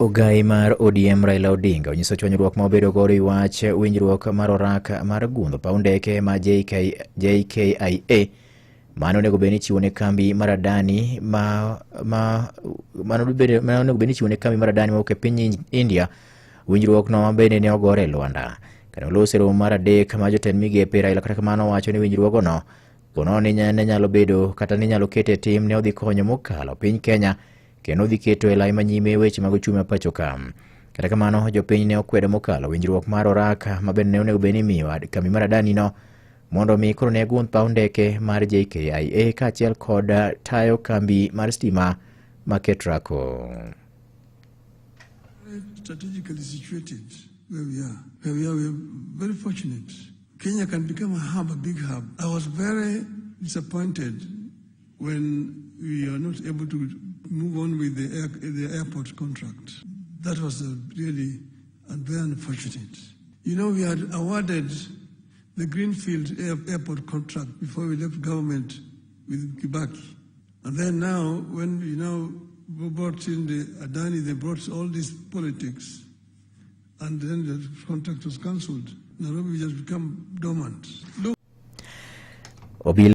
Ogai mar ODM Raila Odinga onyiso chwanyruok ma obedo godo e wach winjruok mar orak mar gundho paw ndeke ma JKIA mano onego bed ni ichiwo ne kambi mar Adani ma ma mano onego bed ni ichiwo ne kambi mar Adani mawuok e piny India. Winjruok no bende ne ogore e lwanda. Kane oloso e romo mar adek mar jotend migepe, Raila kata kamano owacho ni winjruogono ponono ni ne nyalo bedo kata ni nyalo kete e tim ne odhi konyo mokalo piny Kenya kendo odhi keto e lai manyime weche mag ochumi ma pacho ka. Kata kamano, jopiny ne okwedo mokalo winjruok mar oraka ma bende ne onego bed ni imiyo kambi mar Adani no mondo mi koro ne gundh paw ndeke mar JKIA kaachiel kod tayo kambi mar stima ma Ketraco. Strategically situated where we are. Where we are very fortunate. Kenya can become a hub, a big hub. I was very disappointed when we are not able to move on with the airport contract. That was really very unfortunate. We had awarded the Greenfield airport contract before we left government with Kibaki. And then now, when we now brought in the Adani, they brought all these politics, and then the contract was cancelled. Nairobi just become dormant. Look. Obila